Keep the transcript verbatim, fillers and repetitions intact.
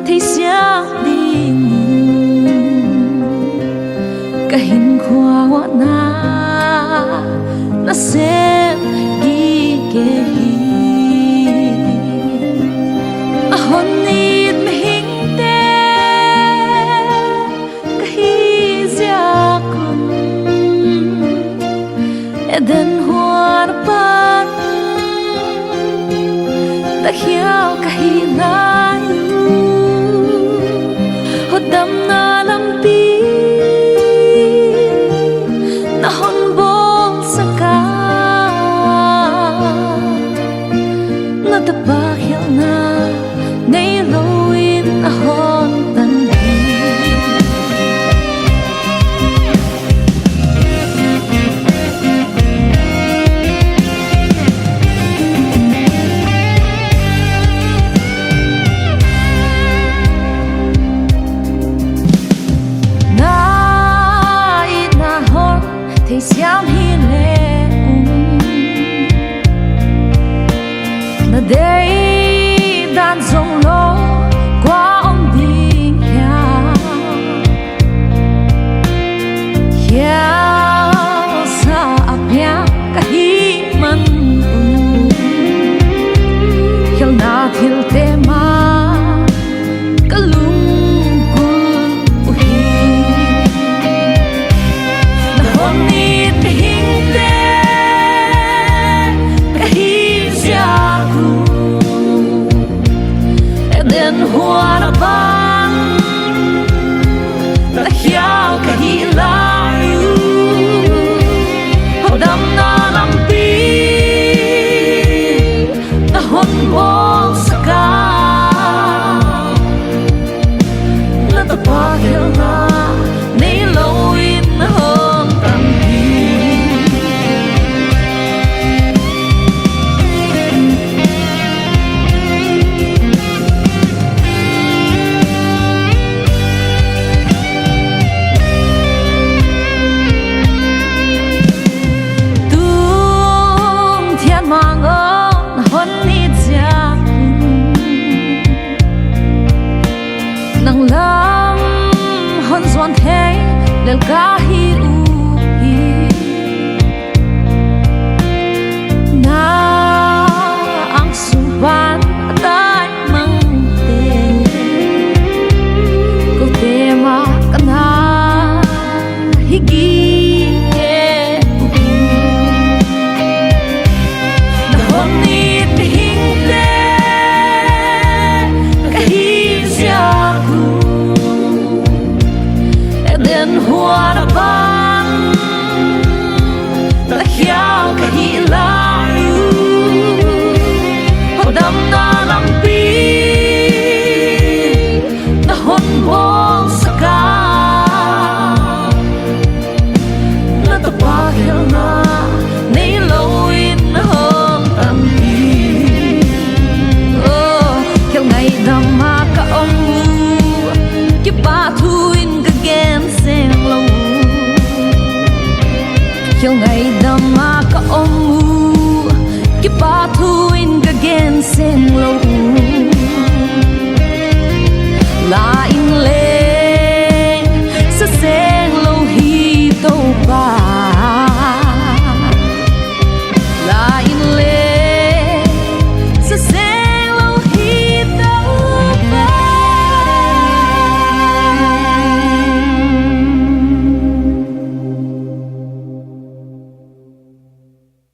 theisiam dingin ka hinkhua uah na, na sem gige hi. Na hon it mihingte ka hih ziak un, Eden huan apan takhial ka hih lai uh, hotdamna lampi na hon bawlsak a, na tapa khelhna neilou in na hon tan hi. Na itna hon theisiam hileh, na deihdan zong lou kua om ding hia? Khialsa a piang ka hih man un, khelhna thilte mah ka lunggulh uhi. Na hon it mihingte ka hih ziak un, Eden huan apan takhial ka hih lai uh, hotdamna lampi na hon bawlsak a, na tapa khelhna neilou in na hon tan hi. Tun thian mang aw, na hon it ziak un, nang lam hon zuan thei lel ka hi uhi. Na angsung pan a tai mangte, kote mah ka na hi gige uhi. Na hon it mihingte ka hih ziak un, Eden huan apan